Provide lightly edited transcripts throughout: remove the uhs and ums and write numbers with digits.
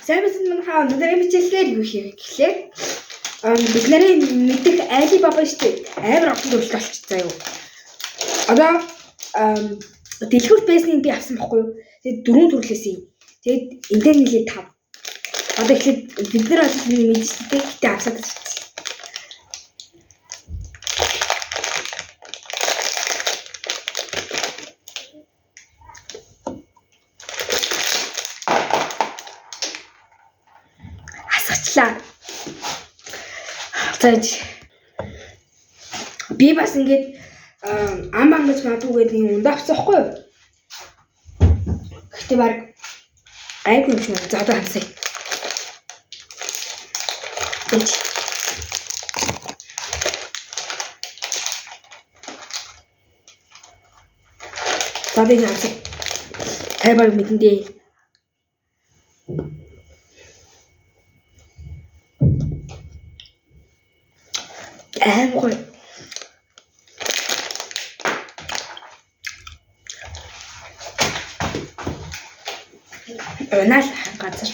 Сайн мэнд манайхаа өнөөдрийн бичлэгээр юу хийх вэ гэхлээр бид нарын мэдих Alibaba шүү дээ. Амар олон төрөлт болчихсон юу. Одоо дэлгүүрт байсныг би авсан байхгүй юу. Тэгээд дөрвөн төрлөөс юм. Тэгээд энэ дээр нийлээд 5. Одоо эхлээд бид нар бол мэдчихсэн дээ. Гэтэ авсаад байна. Асгачлаа. За би бас ингээд ам ам гэж магадгүй гэдэг нэг ундаа авсан байхгүй юу? Гэхдээ баг гайгүй юм шиг. За одоо хамсаа. Эч. За одоо энэ хамсаа. Тай баг мэдэндээ. Аим гоё. Унаал газар.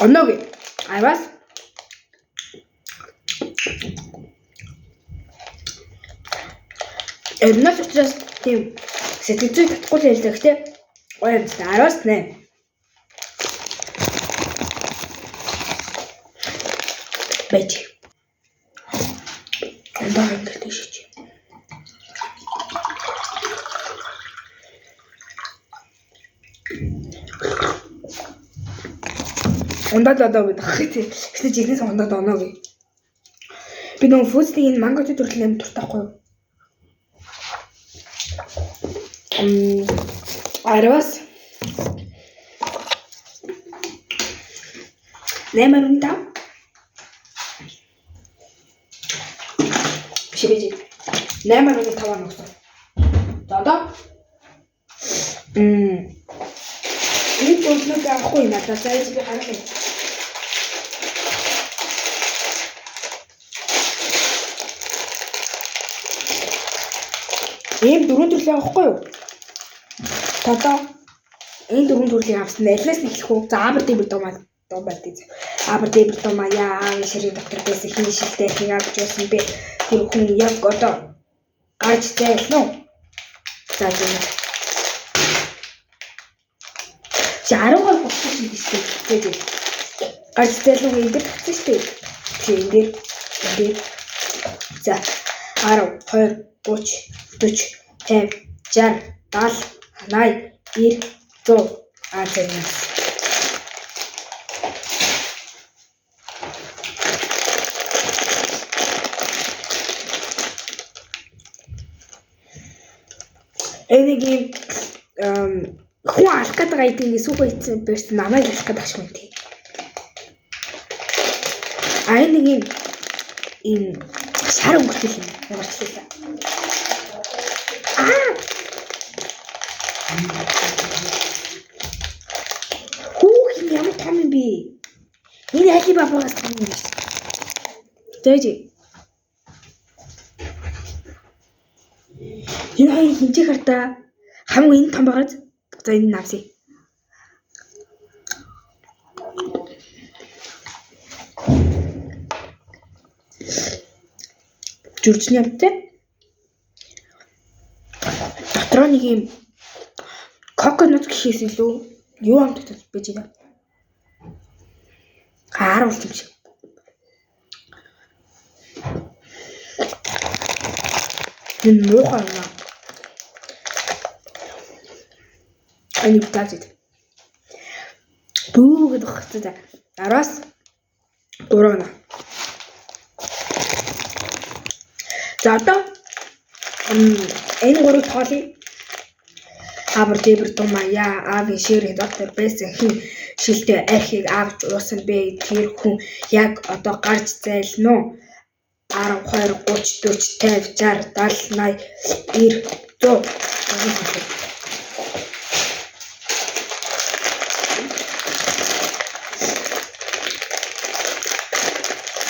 Оног аваас Эрнээс учраас тийм сэтгэл зүй татахгүй л хэлдэг. Гэтэ гоё юм байна. 10-аас 8. Байж. Ондоо ингээд шиж. Ундаад одоо гэдэг хэ. Гэтэ жигнэс ундаад оноо гэ. Би нөгөө фүүзлийг энэ манготой төрлийн юм дуртай байхгүй юу? 10-аас 8.5. Биш биш. 8.5 оноо гэсэн. За одоо энэ төрлөөг авахгүй надад за би харуулъя. Ийм дөрвөн төрлийн авахгүй юу? Одоо энэ дөрвөн төрлийн авсан алинаас нь эхлэх үү? За абр дэбэр дуу дуу байдаг. Абр дэбэр дуу маяа аав ширээ дотор байсан хин шилтэй хин авч байсан бэ? Тэр хүн яг одоо гарч зайлна уу? За тийм. Чи 10-аар буцах юм биш үү? Тийм. Гарч зайлна уу энэ дээр татсан шүү дээ. Чи энэ дээр энэ дээр. За 10 20 30 40 50 60 70 80 90 100 а за юм. Энийг юм хүн алах гэдэг айд ингэ сүхэ ийцэн барьсан намайг алах гэдэг шиг юм тий. А энэ нэг юм ийм шар өнгөтэй юм ямар ч лээ. Аа. Хүүх юм ямар том юм бэ? Энэ Alibaba-гаас том юм биш. Зөөж. Энэ хоёр хинжээ хартаа хамгүй энэ том байгааз. За энэ навсъя. Зүржний амттай. Дотроо нэг юм коконут гэхээс илүү юу амттай байж байна. Хааруулт юм шиг. Энэ муухай юм аа. Ани битаад. Бүү гэдэг хэвчээ. 10-аас 3 оноо. За одоо энэ гурыг тоолъё. Абр дэбэр дуу маяа аавын ширээ дотор байсан хин шилтэй архийг авч уусан бэ? Тэр хүн яг одоо гарч зайлна уу? 10 20 30 40 50 60 70 80 90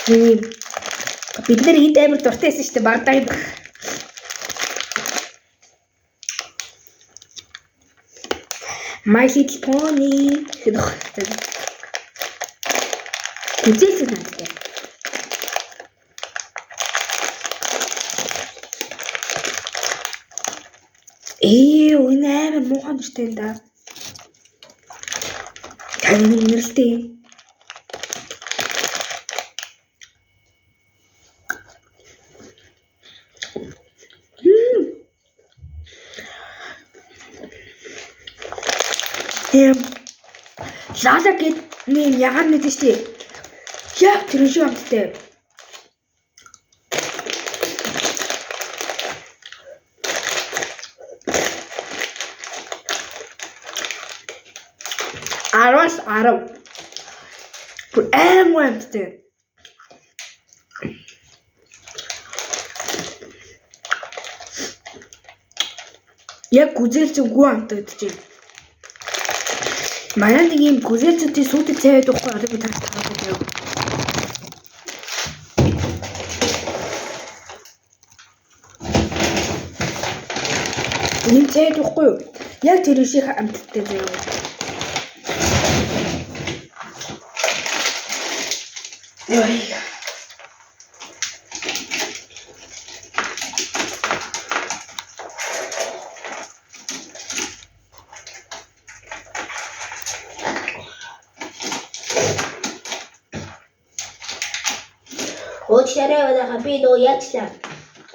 100. Бид нэр энд амар дуртай байсан шүү дээ багтаа идэх. My Little Pony гэдэг. Гүзээлзгэнэ амттай. Энэ амар муухай нэртэй юм да. Таны нэрэлтэй. Тийм Лала гэд нэг ягаан нэг шүү дээ. Яг тэр шиг амттай. Араас 10. Бүр амар амттай. Яг гүзээлзгэнгүй амтагдаж байна. Манай нэг юм гүзээлзгэнтэй сүйтэй цай байдаг хгүй одоо би танаас таах гэж. Ийм цай байдаг хгүй юу? Яг тэр шиг амттай заяа. Ой. Уучлаарай манайхаа би нөгөө яачлаа.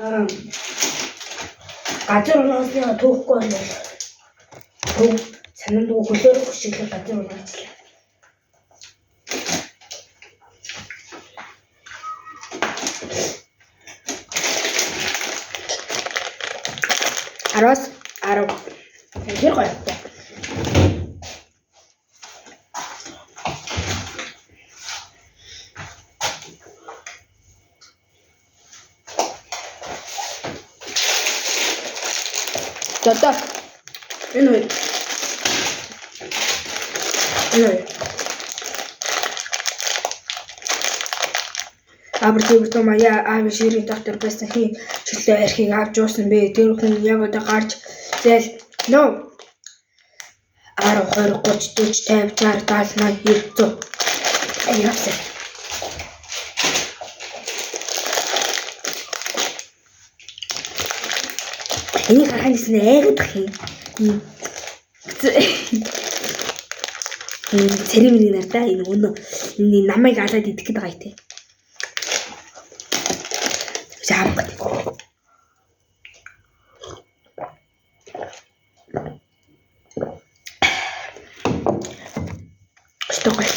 Аа. Газар унаасны түүхгүй байна. Төв санан дүү хөлөөр хөшиглэх газар унаачлаа. Араас 10. Тэр гоё. За за. Энэ хоёр. Энэ хоёр. Абар дэвэр маяа аав ширийн доктор байсан хин чөлөө архийг авч уусан бэ. Тэр хүн яг одоо гарч зайл нөө 10 20 30 40 50 60 70 80 90 100. Ай явсан. Энийг харахад нэсэн айгадах юм. Энэ цэрэг мэрэг нар да энэ өнөө энэ намайг алаад идэх гээд байгаа юм те. Жаамг. Стогой.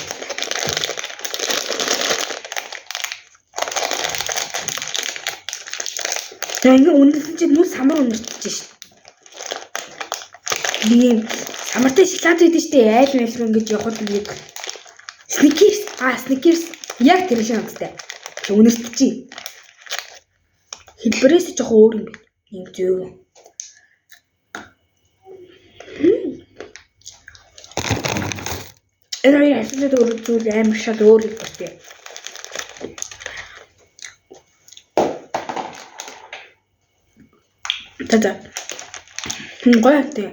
За ингэ үнэлсэн чинь нүд самар үнэртэж шин. Би юм самартай шоколад өгдөн штэ айл майл руу ингэж явхад ингээд Snickers Snickers яг тэр шиг амттай. Чи үнэртэж. Хэлбэрээс жоохон өөр юм байна. Ийм зөө. Энэ хоёр харьцуулаад өөр зүйл амар шал өөр хэлбэртэй. За за. Гоё амттай.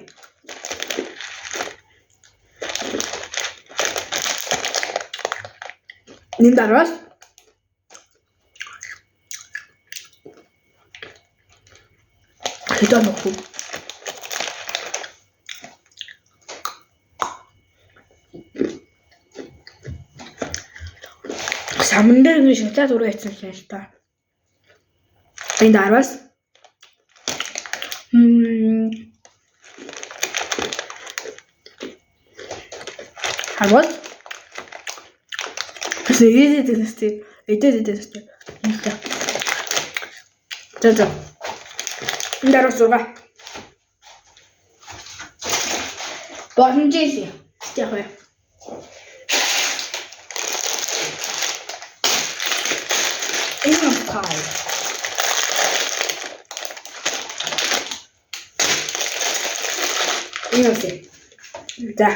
Энд араас хэдэн нөхөв. Саман дээр ингэ шоколад өрөө хийсэн юм л та. Энд араас Харвал Эдээ нэстэй. За за. Энд араас 6. Боломжтой л. Яг вэ. Энэ пай. Энэ үсэ. За.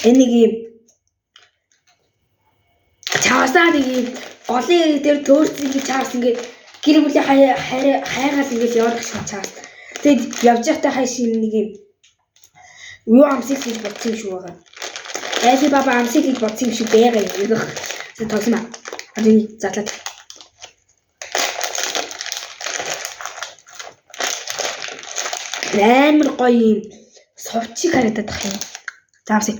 Энийг юм чавсаа нэг юм голын дээр төөрсөн ингэж чавс ингээд гэр бүлийн хайгаал ингэж явах шиг чавс. Тэгэд явж байхдаа хайш юм нэг юм Юу амсыг гэж бодсон юм шиг байгаа. Alibaba амсыг гэж бодсон юм шиг байгаа юм. Их тосон аа. Одоо энийг задлаад. Амар гоё юм сувчиг харагдаад байх юм. За амсыг.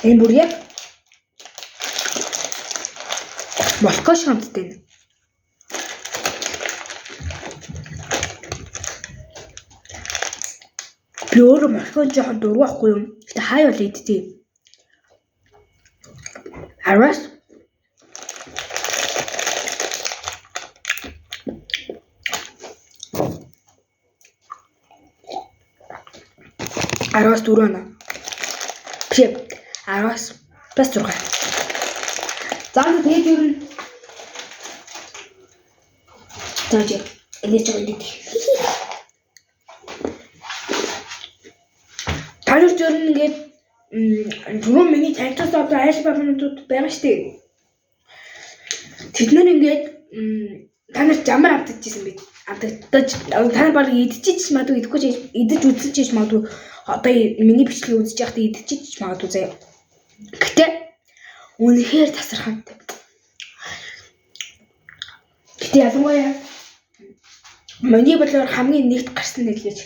Энэ бүр яг молко шиг амттай юм. Би өөрөө молкон жоохон дургүй байхгүй юу? Гэтэ хай бол иддэг. Араас араас 4 оноо. Биш ээ. 10-аас бас 6. За тэгээд ер нь за Энэч байгаа идэв. Та нар ер нь ингээд түрүүн миний танилцсан одоо айл бабнуудад байгаа шүү дээ. Тэд нар ингээд та нар ямар амтжсэн бэ? Амтдаж та нар баг идчихэж магадгүй, идэхгүй ч идэж үзсэн ч магадгүй, одоо миний бичлэгийг үзэж байхдаа идчихэж магадгүй заяа. Гэтэ үнэхээр тасархантай. Гэтэ ялангуяа миний бодлоор хамгийн нэгт гарсан нэг гэж.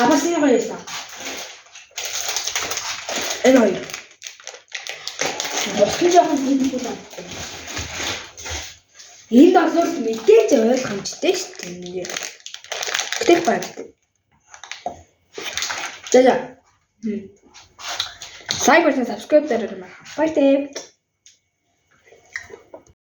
Абасын гоё байсан. Энэ хоёр. Босгон жоохон хийх юм. Энд олвол мэдээж ойлгомжтой шүү дээ. Гэтэл гоё. За за. Лайк болон subscribe дараарай. Баяртай.